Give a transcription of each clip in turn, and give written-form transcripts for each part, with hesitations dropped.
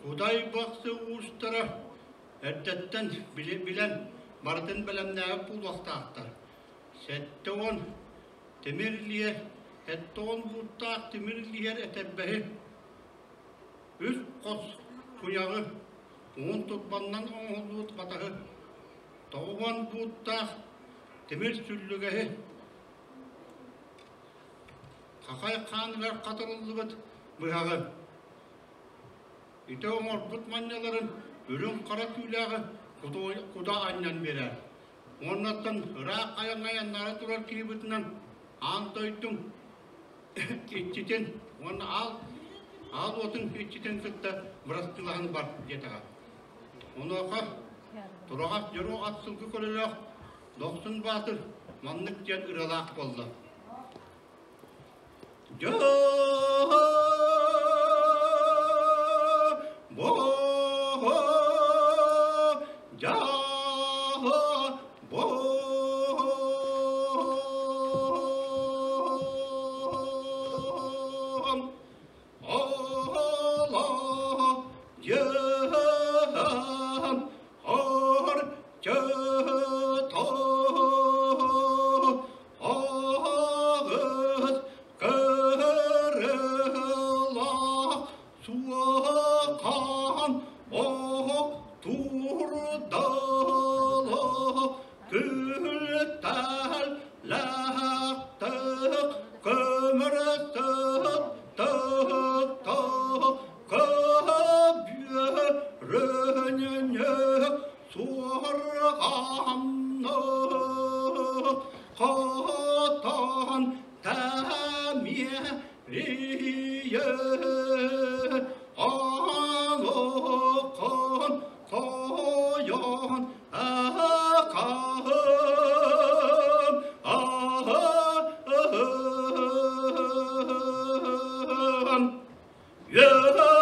Кудай Бахсы уустара эрдэттэн билэн барытын бэлэмнээбит буолуохтаахтар. 70 тимир лиэр, 70 бууттаах тимир лиэр этэрбэһи үс хос куйаҕы уһун турбаннан оҥоһуллубут батаһы 90 бууттаах тимир сүллүгэһи хахай хааныгар хатарыллыбыт быһаҕы ити оҥорбут манньаларын үрүҥ хара түүлээҕи куда анньан биэрэр. Уоннаттан ыраах айаҥҥа айаннаара турар киһибитинэн аан дойдуҥ иччитин уонна аал, аал уотун иччитин кытта бырастыылаһан бар диэтэҕэ. Онуоха тураҕас дьоруо ат сылгы көлөлөөх Дохсун Баатыр маннык диэн ыралаах буолла. Дьо бо дьа бо Суохан оһох турдала күлтал лаахтык көмөр сыттык көбүөрүнү суорҕанны хотон тэмиэрийэ Аҥокон тойон акаһым аһым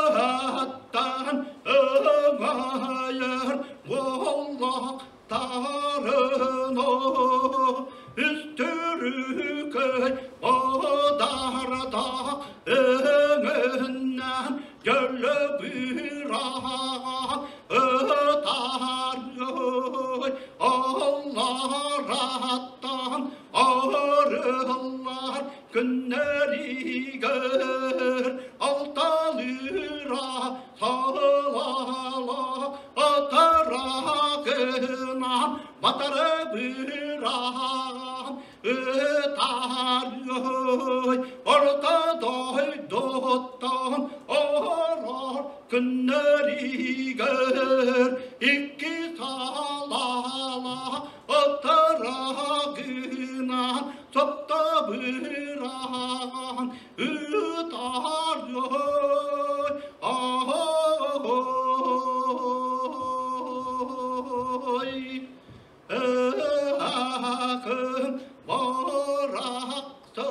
Үөһэттэн өҥөйөр буоллахтарын үстүрүкэй бадарда өҥөннөн дьөлөбүраҕа ытарый аллараттан арыллар күннэригэр алталыыра салала атарагынан батары быраан ытарый орто дойдуттан орор күннэригэр икки салала Атарагынан саптабыраан ытарой ой Акын барахсан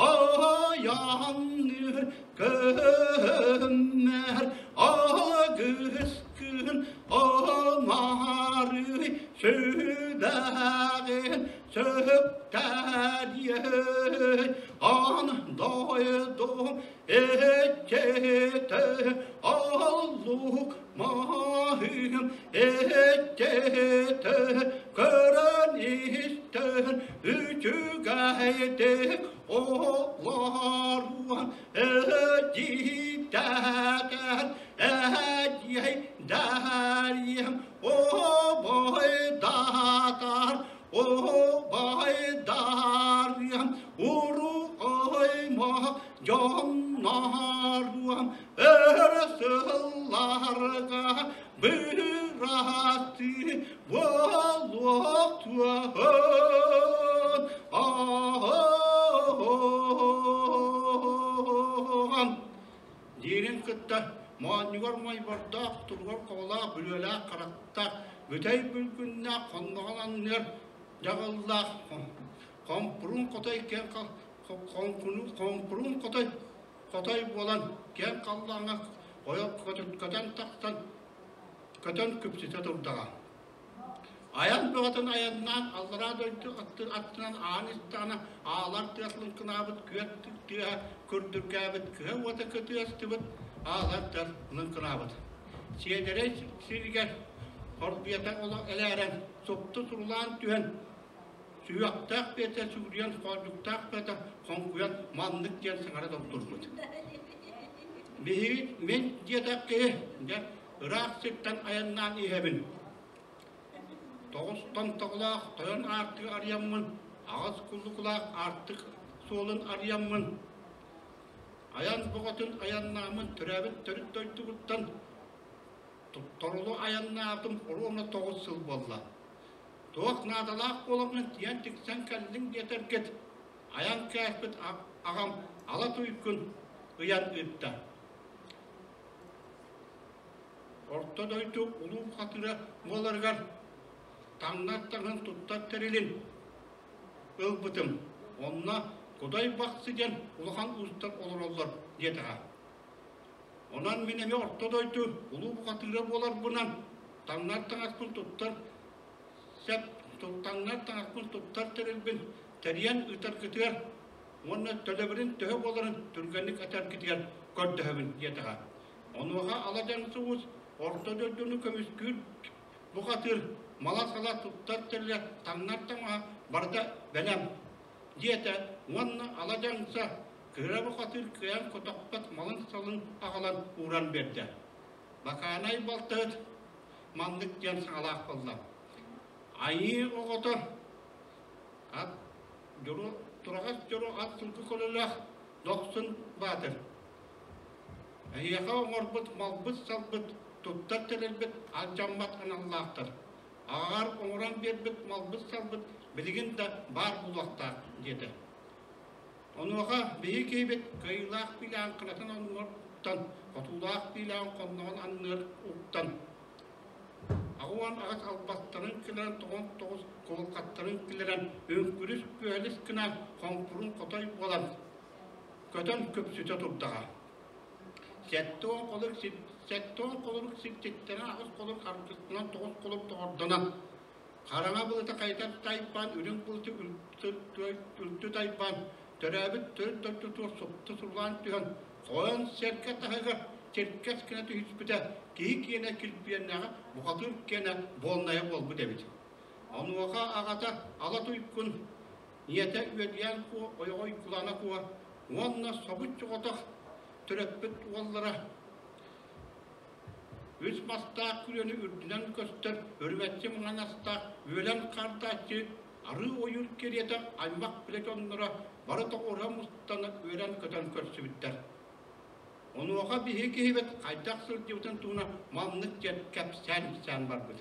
аянныр көммөр алгыс күн Омарый сүбэҕин сөптэрийэй ан дойдум эччэтэ аллук маһым эччэтэ көрөн истэн үчүгэйдик олоруон эдьиийдээкэн Эдьиэй-даарыйам, обойдаатар, обойдаарыйам, уруу-аймах дьонноруом, өр сылларга бырастыы буолуохтуоҕун. Диирин кытта моонньугар мойбордоох, туругар хоболоох, бүлүөлээх харахтаах, бүтэй бүлгүннээх, хонноҕун анныгар дьаҕыллаах, хомпуруун хотой киэҥ хомпуруун хотой хотой буолан киэҥ халлааҥҥа ойо көтөн тахсан көтөн күпсүтэ турдаҕа. Айан бөҕөтүн айаннаан аллараа дойду аттынан аан истэҕинэ аалар тыас лыҥкынаабыт, күөх тыаһа күрдүргээбит, кыһа уота кытыастыбыт. аалар лыҥкынаабыт. Сиэдэрэй сиригэр хоргуйата элээрэн, супту сурулаан түһэн, сүһүөхтээх бэйэтэ сүгүрүйэн, хоордьуктаах бэйэтэ хоҥкуйан маннык диэн саҥара толтурбут. Биһиги мин диэтэх киһи, дьэ, ыраах сиртэн айаннаан иһэбин. Тоҕус томтоҕолоох тойон аартыгы арыйаммын, аҕыс куллукулаах аартык суолун арыйаммын, айан бөҕөтүн айаннааммын төрөөбүт төрүт дойдубуттан торулу айаннаабытым оруобуна 9 сыл буолла. Туох наадалаах буоламмын тиийэн тиксэн кэллиҥ диэтэргит, айан кээспит аҕам ала туйгун ыйан ыытта. Орто дойду улуу хатыра буоларыгар таҥнар таҥын туттар тэрилин ылбытым. Онно Кудай Бахсы диэн улахан уустар олороллор диэтэҕэ. Онон мин эмиэ орто дойду улуу бухатыыра буоларбынан таҥнар таҥаспын туттар сөп таҥнар таҥаспын туттар тэрилбин тэрийэн ыытаргытыгар уонна төлөбүрүн төһө буоларын түргэнник этэргитигэр көрдөһөбүн диэтэҕэ. Онуоха Аладьан Уус орто дойдуну көмүскүүр бухатыыр мала-сала туттар тэрилэ таҥнар таҥаһа барыта бэлэм диэтэ уонна Аладьаҥса кыра бухатыыр кыайан көтөхпөт малын-салын аҕалан ууран биэрдэ. Бакаанай балтыһыт маннык диэн саҥалаах буолла. Айыы оҕото ат дьоро тураҕас дьоро ат сылгы көлөлөөх Дохсун Баатыр Эһиэхэ оҥорбут малбыт-салбыт, туттар тэрилбит алдьаммат аналлаахтар. Аҕаҕар оҥорон биэрбит малбыт-салбыт билигин да баар буолуохтаах, диэтэ. Онуоха биһи киһибит кыайыылаах пилээн кынатын оннугар уктан, хотуулаах пилээн хонноҕун анныгар уктан, 88 албастарын киллэрэн, 99 кулукаттарын киллэрэн, үҥкүрүс-күөлүс гына хоҥкурун хотой буолан, көтөн күпсүтэ турдаҕа. 70 холук 70 холук сирдьиттэрэ 8 холук аргыстынан 9 холук доҕордонон, хараҥа былыты хайытар тайбаан, үрүҥ былыты үлтү тайбаан, төрөөбүт төрүт дойдутугар супту сурулаан түһэн, хойон сэргэ таһыгар чиркэс гына түһүспүтэ, киһи киэнэ килбиэннээҕэ бухатыыр киэнэ буолнайа буолбут эбит. Онуоха аҕата Ала Туйгун ийэтэ Үөдүйээн Куо ойоҕо Уйгулаана Куо уонна собус-соҕотох төрөппүт уоллара үс мастаах күрүөнү үрдүнэн көстөр өрүмэччи маҥан астаах үөлэн хардааччы арыы ойуур кэриэтэ аймах билэ дьонноро бары тоҕуоруһа мустан үөрэн-көтөн көрсүбүттэр. Онуоха биһиги киһибит хайдах сылдьыбытын туһунан маннык диэн кэпсээн-ипсээн барбыт.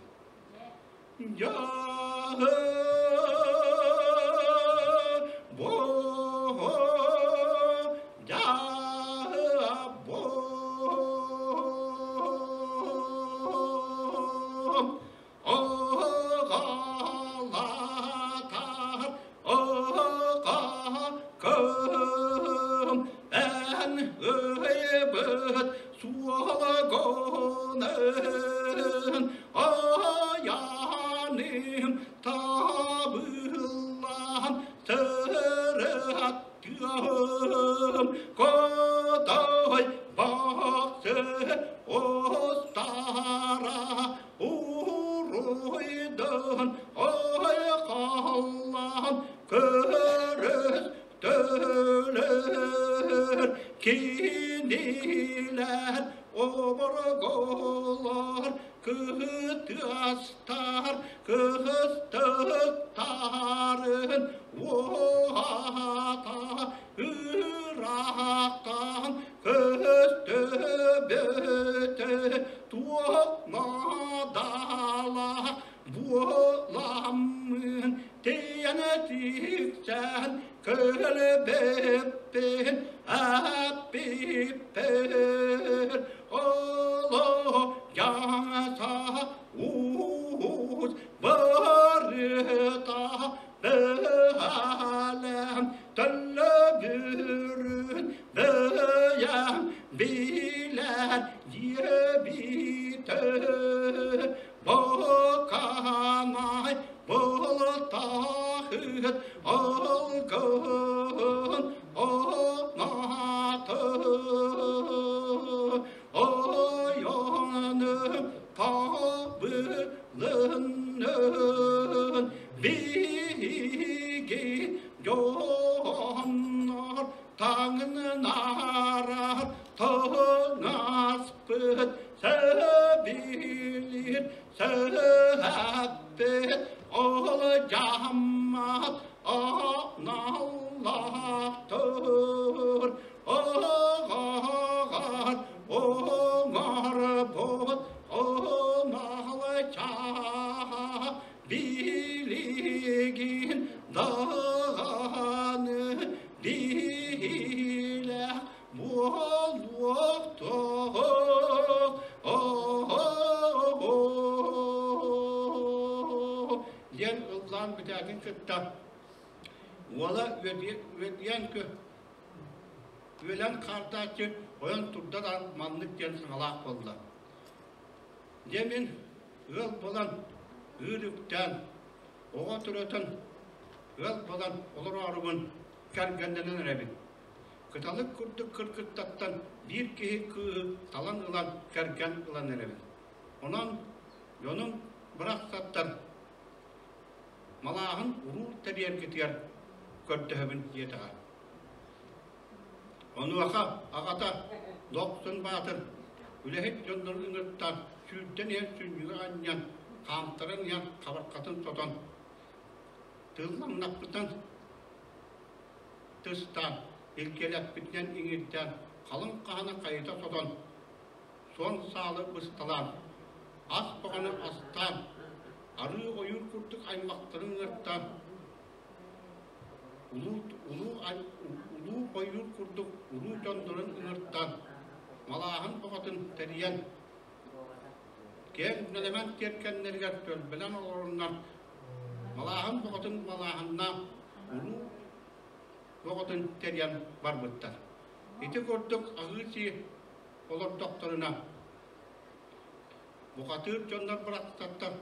Айаным табыллан сыраттым Котой бақсы остара уруйдун айқаллан көрүс төлөр кинилэр оборголор кытыастар кыстыктарын уота ыраахтан көстөбөтө туох наадалаах буоламмын тиийэн тиксэн көлбөппүн аппиппэр оло яса уус барыта бэһэлэм төлөбүрүн бэйэм билэр диэбитэ Боканай былтахыт алгын онаты. Таҥаспыт сөбүлүүр сыһаппыт ол дьаһаммат аналлаахтыр оҕоҕор оҥорбут оҥолча билигин даҕаны билэх буолуохтуох диэн ыллаан бүтээтин кытта уола үөдүйэн үөлэн хаардааччы ойон турда да маннык диэн саҥалаах буолла. Дьэ мин ыал буолан ыыр үктээн оҕо төрөтөн ыал буолан олороорубун кэргэннэнэн эрэбин. Кыталык курдук кыргыттартан биир киһи кыыһы талан ылан кэргэн ылан эрэбин. Онон дьонум бырахсаттар малааһын уруу тэрийэргитигэр көрдөһөбүн диэтэҕэ. Онуоха аҕата Дохсун Баатыр үлэһит дьоннору ыҥыртаан сүүрдэн иһэн сүнньүгэ анньан, хаамтаран иһэн хабархатын сотон, тыллаҥнаппытынан тыстаан, илгэлэппитинэн иҥирдээн, халыҥ хаһаны хайыта сотон, суон саалы бысталаан, ас баҕаны астаан, арыы ойуур курдук аймахтарын ыҥыртаан, улуу, улуу, улуу ойуур курдук улуу дьоннорун ыҥыртаан, малааһын бөҕөтүн тэрийэн, киэҥ нэлэмэн тиэргэннэригэр түөлбэлээн олороннор, малааһын бөҕөтүн малааһыннаах уруу бөҕөтүн тэрийэн барбыттар. Ити курдук аһыы-сии олордохторуна, бухатыыр дьоннор барахсаттар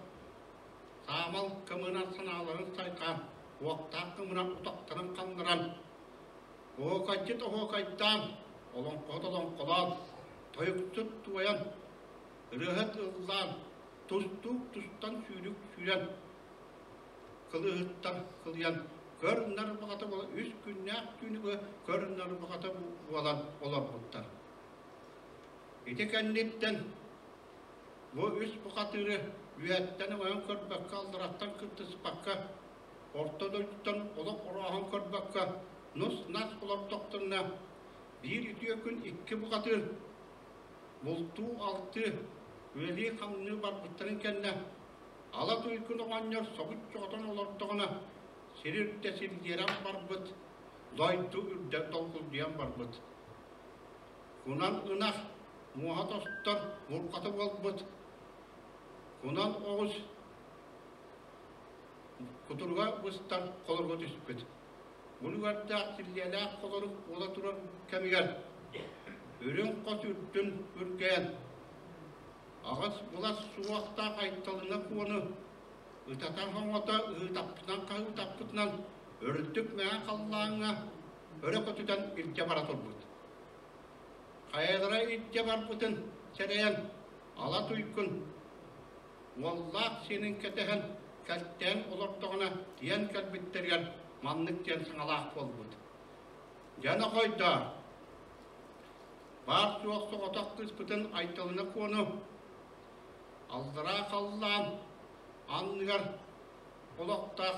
саамал кымынан санааларын сайҕаан, уохтаах кымынан утахтарын ханнаран, оһуокайдьыт оһуокайдаан, олоҥхоһут олоҥхолоон, тойуксут туойан, ырыаһыт ыллаан, тустуук тустан сүүрүк сүүрэн, кылыһыттан кылыйан көр-нар баҕата буола үс күннээх түүнү быһа көр-нар баҕата буолан олорбуттар. Ити кэнниттэн бу үс бухатыыры үөһэттэн өҥөйөн көрбөккө, аллараттан кыттыспакка, орто дойдуттан олох орооһон көрбөккө нус-нас олордохторуна биир үтүө күн икки бухатыыр бултуу-алтыы, үлэлии-хамныы барбыттарын кэннэ Ала Туйгун оҕонньор соһуччу олордоҕуна, сир үрдэ силлиэрэн барбыт, дойду үрдэ долгулдьуйан барбыт. Кунан ынах муоһа тостор мурҕата буолбут, кунан оҕус кутуруга быстар холоруга түспүт. Үлүгэрдээх силлиэлээх холорук буола турар кэмигэр үрүҥ хос үрдүн үргээн Аҕыс былас суохтаах Айталына Куону ытатар хоҥото ыытаппытынан-хаһыытаппытынан үрдүк мэҥэ халлааҥҥа өрө көтүтэн илдьэ бара турбут. Хайалара илдьэ барбытын сэрэйэн Ала Туйгун уоллаах сиэнин кэтэһэн кэлтээн олордоҕуна тиийэн кэлбиттэригэр маннык диэн саҥалаах буолбут. Дьэ нохойдоор, Баар-суох соҕотох кыыспытын Айталына Куону аллараа халлаан анныгар олохтоох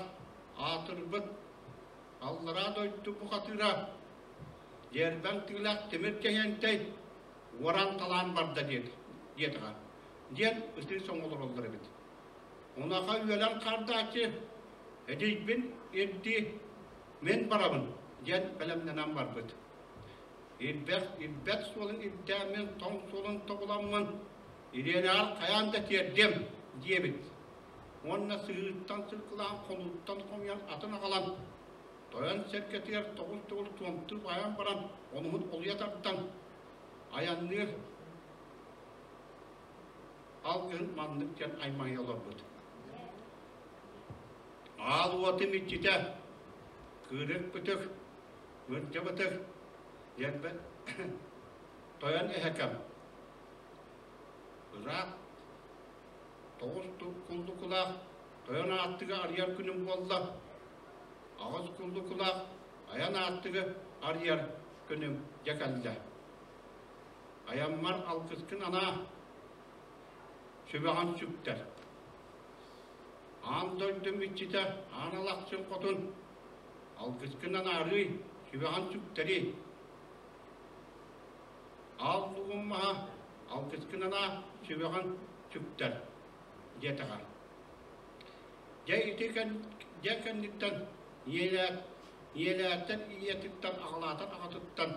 аатырбыт аллараа дойду бухатыыра Дьиэрбэҥ тыылаах Тимир Кэһиэнтэй уоран-талаан барда диэтэҕэ диэн ытыы соҥолороллор эбит. Онуоха үөлэн хаардааччы эдьиийбин ирдии мин барабын диэн бэлэмнэнэн барбыт. Ирбэх, ирбэт суолун ирдээммин, тоҥ суолун тобуламмын, ириэнэҕэр хайаан да тиэрдиэм, диэбит. Уонна сыһыыттан сыркылаан, хонууттан хомуйан атын аҕалан, тойон сэргэтигэр тоҕус төгүл туомтуу баайан баран, онуһун олуйа тардан, айанныыр алгыһын маннык диэн аймаһыйа олорбут. Аал уотум иччитэ, кыырык бытык, Мырдьабытых, диэн тойон эһэкэм ыраах тоҕус куллукулаах тойон ааттыгы арыйар күнүм буолла. Аҕыс куллукулаах айан ааттыгы арыйар күнүм дьэ кэллэ. Айаммар алгыскын анаа, сүбэҕин сүктэр. Аан дойдум иччитэ Аан Алахчын Хотун, алгыскын анаарыый, сүбэҕин сүктэрий. Аал лугум маһа, алгыскын анаа, сүбэҕин сүктэр, диэтэҕэ. Дьэ ити дьэ кэнниттэн ийэлээттэн ийэтиттэн аҕалаатар аҕатыттан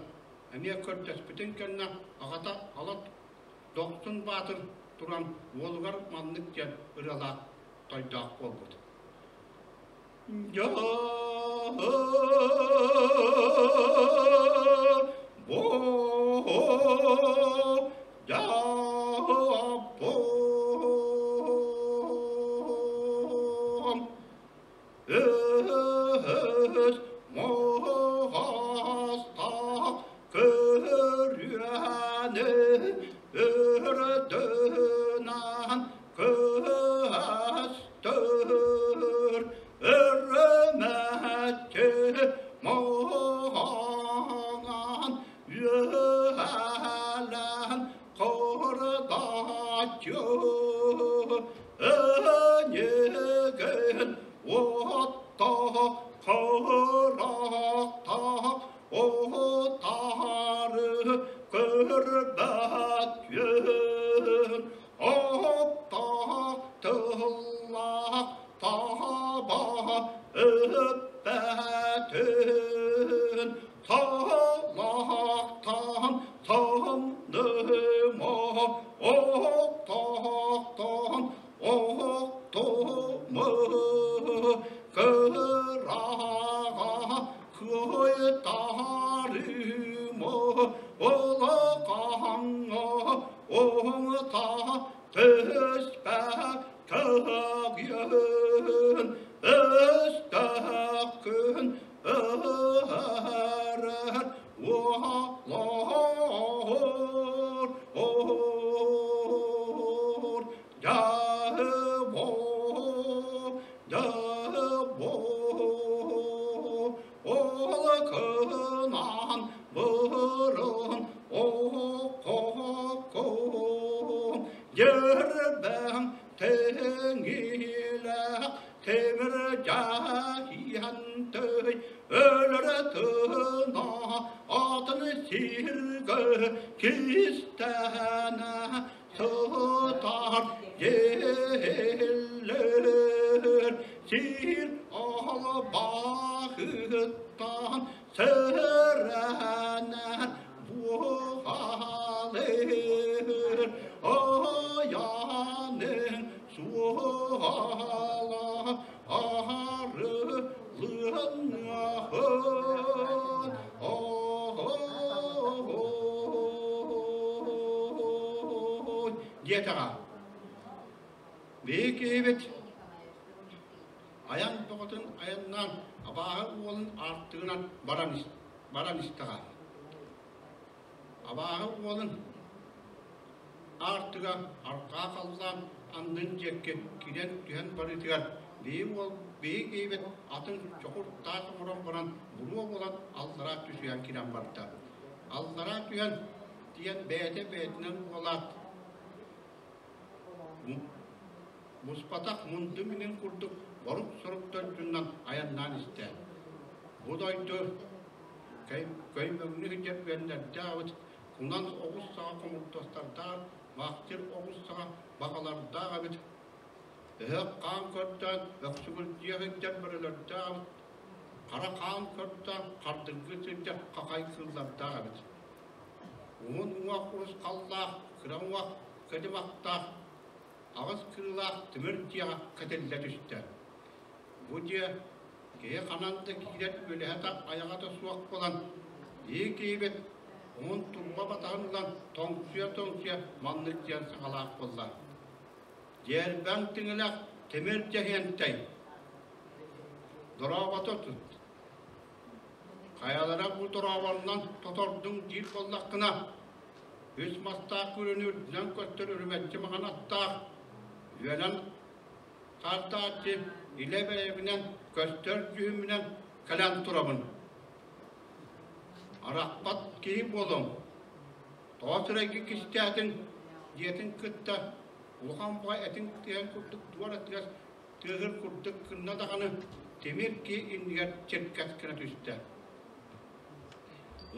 эмиэ көрдөспүтүн кэннэ аҕата Алат Дохсун Баатыр туран уолугар маннык диэн ырыалаах тойдоох буолбут. Өс моһостаах көрүөне өрдөнан көстөр өрөмөччү моһоҥон үөлэн Хордааччы өнүгүн уотта харахта отары көрбөт күн апта тыллах таба өппөтүн Талахтан тандыма, оқтақтан оқтымы, кыраға кыйтарымы, улақаңа оңта түспә төгін, өстәкін Ырыр уолор ор дьабо дьабо ол кынан бұрын оқоқон ербәң теңилэх Тимир дьаһыйантай өлөрө тына атын сиргэ кистэнэ сытар дьиэлэр сир албаһыттан сэрэнэн буолар айанын суола арылыннаһын диэтэҕэ. Биһиги киһибит айан бөҕөтүн айаннаан абааһы уолун аартыгынан баран, баран истэҕэ. Абааһы уолун аартыга арҕаа халлаан аннын диэки киирэн түһэн барыытыгар биһи уол биһи киһибит атын чокур таас оҥорон баран буруо буолан аллараа түсүһэн киирэн барда. Аллараа түһэн тиийэн бэйэтэ бэйэтинэн буолаат Буспатах мунду минин курдук борук-сорук дойдунан айаннаан истэ. Бу дойду көймөҥнү сылдьар үөннэрдээх эбит, кунан оҕус саҕа хомурдастардаах, махтыр оҕус саҕа баҕалардаах эбит. Өһөх хаан көрдөөн өксүгүрдүйэ сылдьар бөрөлөрдөөх эбит, хара хаан көрдөөн хардыргыы сылдьар хахай кыыллардаах эбит. Уһун уҥуох урусхаллаах, кыра уҥуох кыдьымахтаах, аҕыс кырыылаах тимир дьиэҕэ кэтиллэ түстэ. Бу дьиэ киһи ханан да киирэр үөлэһэ айаҕа да суох буолан, биир киһибит уһун турба батаһын ылан тоҥсуйа-тоҥсуйа маннык диэн саҥалаах буолла: «Дьиэрбэҥ тиҥилэх тимир дьэһиэнтэй, дорообото тут, Хайалара бу дорообоннон тотордуҥ диир буоллаххына, үс мастаах күрүнү үрдүнэн көстөр үрүмэччи маҥан аттаах, үөнэн хаардааччы илэ бэйэбинэн көстөр дьүһүммүнэн кэлэн турабын. Арахпат киһи буолуҥ. Тоҕо сирэйгэ кистээтиҥ? диэтин кытта улахан баҕа этиҥ тыаһын курдук туора тыас тыаһыр курдук гынна даҕаны тимир киһи иннигэр чиркэс гына түстэ.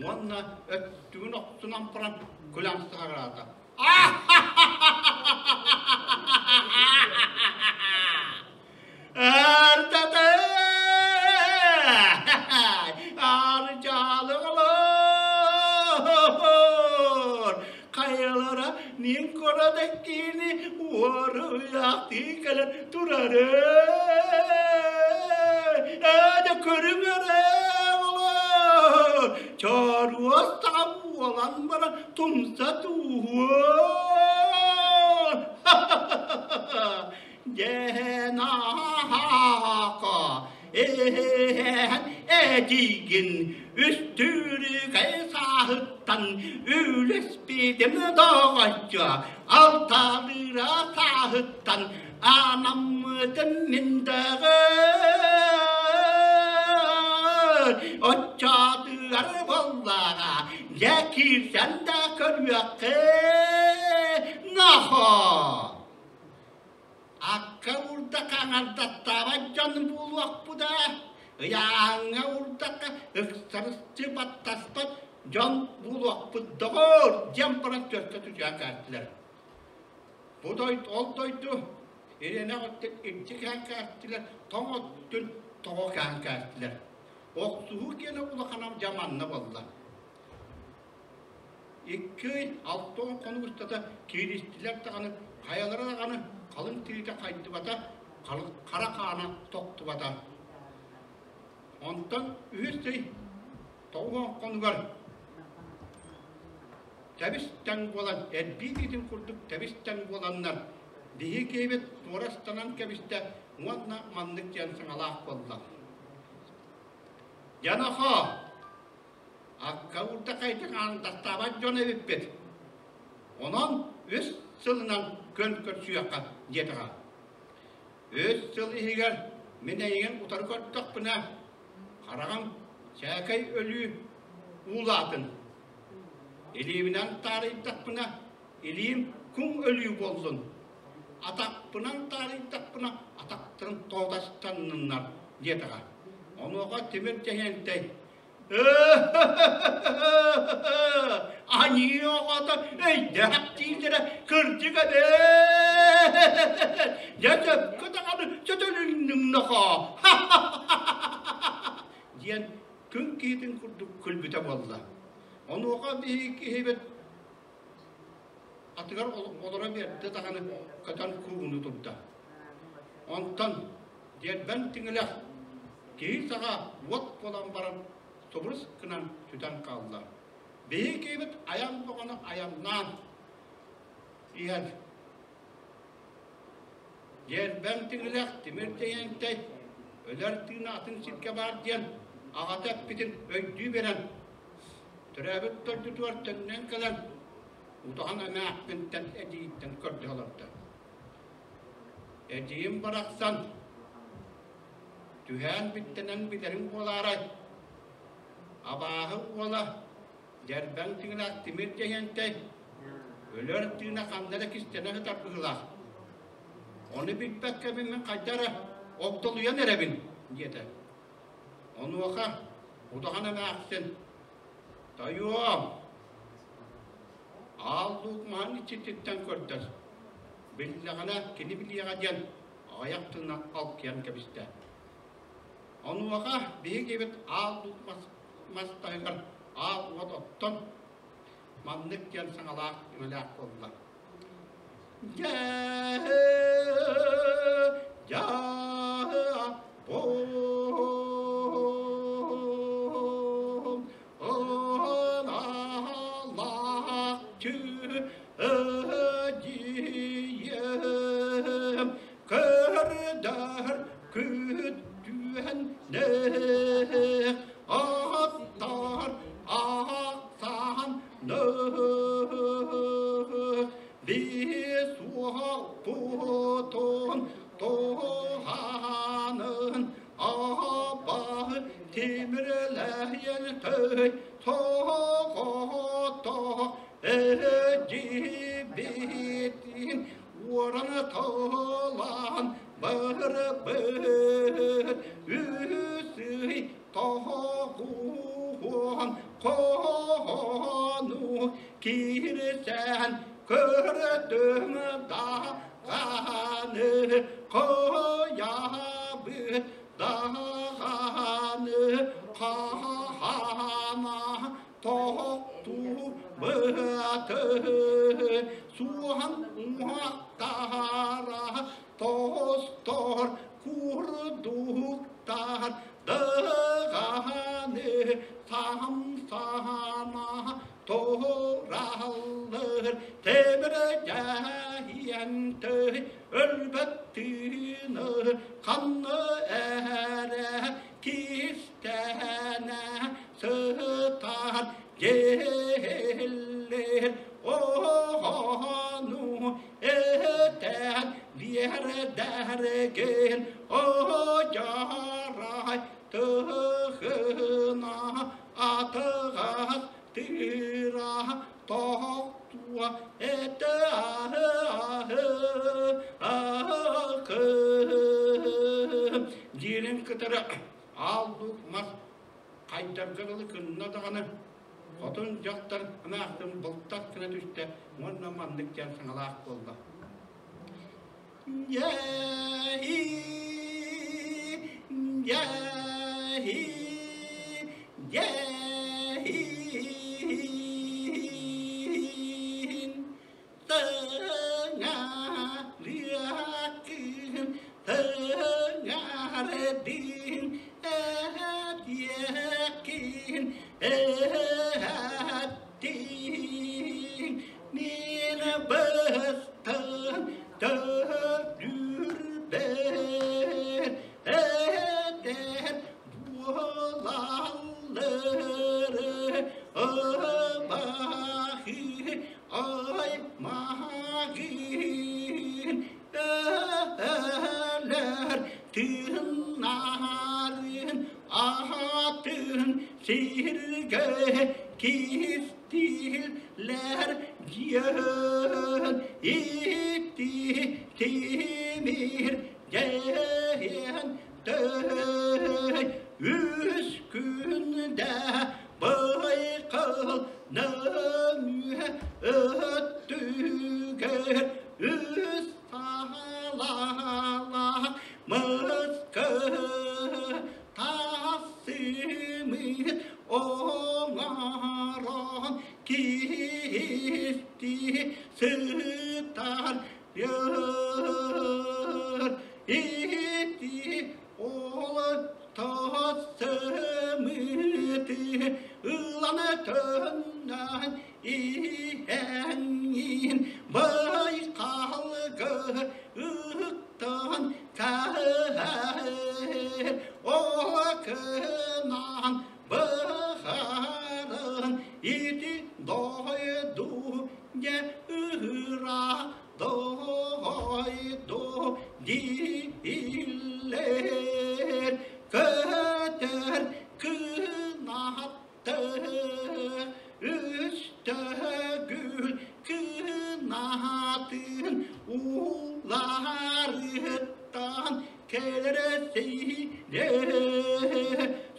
Уонна өттүгүн охсунан баран күлэн саҕараата. Артата Арчалыгалар Хайалара нин корада кини уоруйахтыы кэлэн турары Эдэ көрүҥ эрэ олор Чоруос саҕа буолан баран тумса тууһуон Дьэһэн аһака эһэн этигин үстүүрүкэй сааһыттан үлэспитим доҕоччу алталыыра сааһыттан анаммытым мин даҕы оччотугар буоллаҕа дьэ киирсэн да көрүөххэ нохоо Акка урдакка аҥардаттаабат дьон буолуохпут ээ, ыйааһыҥҥа урдакка ыксарысчы баттаспат дьон буолуохпут доҕоор диэн баран түөркэ түһэн кээстилэр. Бу дойду, ол дойду ирэнэх өттүн илдьи кэһэн кээстилэр, тоҥ өттүн тоҕо кэһэн кээстилэр. Охсуһуу киэнэ улахана дьэ манна буолла. Икки ый 60 хонук устата кииристилэр даҕаны, хайалара даҕаны халыҥ тириитэ хайдыбата, хара хаана тохтубата. Онтон үһүс ый 90 хонугар тэбис тэҥ буолан, эрбии тиитин курдук тэбис тэҥ буоланнар, биһи киһибит туора ыстанан кэбистэ уонна маннык диэн саҥалаах буолла. Дьанохоо, Акка урдахайдык аандахтаабат дьон эбиппит. Онон үс сылынан күөн көрсүөххэ диэтэҕэ. Үс сыл иһигэр мин эйигин утары көрдөхпүнэ, хараҕым сээкэй өлүү уулаатын. Илиибинэн таарыйдахпына, илиим куҥ өлүү буоллун. Атахпынан таарыйдахпына, атахтарын тоотастанныннар диэтэҕэ. Онуоха Тимир Дьэһиэнтэй Аньыы оҕото өйдөөх дииллэрэ кырдьык эбээт! Дьэ сөпкө даҕаны сөтөлүннүҥ нохоо! диэн күн киһитин курдук күлбүтэ буолла. Онуоха биһиги киһибит атыгар олоро биэрдэ даҕаны көтөн куугунуу турда. Онтон Дьэрбэҥ тиҥилэх киһи саҕа уот буолан баран субурус гынан сүтэн хаалла. Биһиги киһибит айан бөҕөнү айаннаан иһэр. Дьэрбэҥ тиҥилэх тимир тэйэнтэй өлөр тыына атын сиргэ баар диэн аҕата эппитин өйдүү биэрэн төрөөбүт дойдутугар төннөн кэлэн утаҕын эмээхсинтэн эдьиийиттэн көрдөһө олордо. Эдьиийим барахсан түһээн биттэнэн билэриҥ буолаарай, абааһы уола дьэрбэҥ тыҥыраах тимир дьэһиэнтэй өлөр тыына ханна эрэ кистэнэ сытар быһыылаах. Ону билбэккэбин мин хайда эрэ огдолуйан эрэбин диэтэ. Онуоха удаҕан эмээхсин «Тойуом, Аал Луук маһын иччититтэн көрдөр, биллэҕинэ кини билиэҕэ диэн аҕыйах тылынан алкыйан кэбистэ. Онуоха биһиги эбит Аал Луук мас, мас таһыгар аал уот оттон маннык диэн саҥалаах өҥөлөөх буолла. Дьэ, дьэ, Көрдөр күттүөн аттар ахсаан Бисуоппутун туһанын Абаһы тимирлэйэн төй тоҕото. Толан барбыт үс ый тоҕуһуон хону киирсэн көрдүм даҕаны хойабыт даҕаны хаһана тохтуу быатын суоһан уһахтара тостор курдуктар дыҕаны самсана тураллар темирдьэһиэн өлбөт тыыны ханна эрэ кистэнэ сытар дьиэллэр оҕону этэн биэрдэргин одьарай тыхына атыгас тыыра тохтуа этэ диирин кытары Аал-луук мас хайдарга дылы кынна даҕаны, хотун дьахтар ымаахтын былтас гына түстэ уонна маннык диэн саҥалаах буолла: Дьэһи, дьэһи, дьэһин, Тыҥарыаккын, тыҥардын, этиэккин, эттиҥ. Мин быстан төрдүрбэр этэр буолаллар ыбахы аймаҕын өлөр тыыннарын аатын сиргэ кистииллэр диэн ити тимир дьэһиэн төй үс күндэ Байкал нөҥүө өттүгэр үс саалаах мыскы тасымыт оҥорон кистии сытар ити ол Тахсымыты ылан төннөн иһэҥҥин байкалга ыктан каһар окынан быһарын ити дойду дьэ ыра дойду дииллэр көтөр кынатты үстөгүл кынатын уларыттан кэлэр сире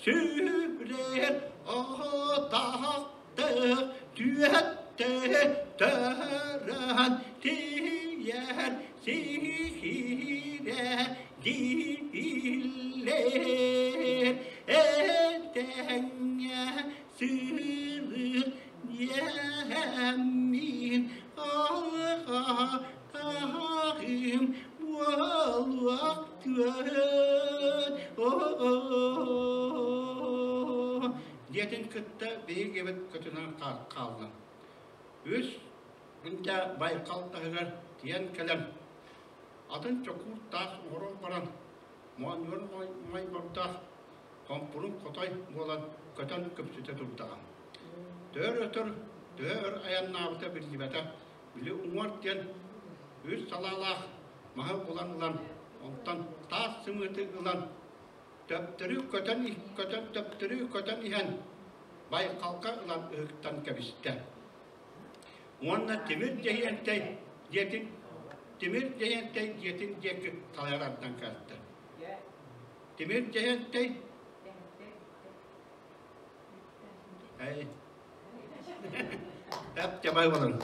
сүрэр атахты түөтте төрөн тиийэр сиһирэ дииллэр этэҥҥэ сыылыр диэммин алҕаһым буолуохтун диэтин кытта биһиги көтүнэн хаалла. Үс күндэ Байкал таһыгар тиийэн кэлэн, атын чокуур таас оҥорон баран, моонньугар маймордоох хомпурун хотой буолан көтөн көпсүтэ турдаҕа. Төһө өтөр, төһө өр айаннаабыта биллибэтэ, били уҥуор диэн үс салаалаах маһы булан ылан, онтон таас сымыыты ылан Төптөрү көтөн көтөн төптөрү көтөн иһэн Байкалга ылан ыһыктан кэбистэ. Уонна тимир дьэһиэнтэй диэтин. Тимир Дьэһэнтэй дьиэтин диэки салайар ардан кэлтэ. Тимир Дьэһэнтэй Эй. Эп дьабай болон.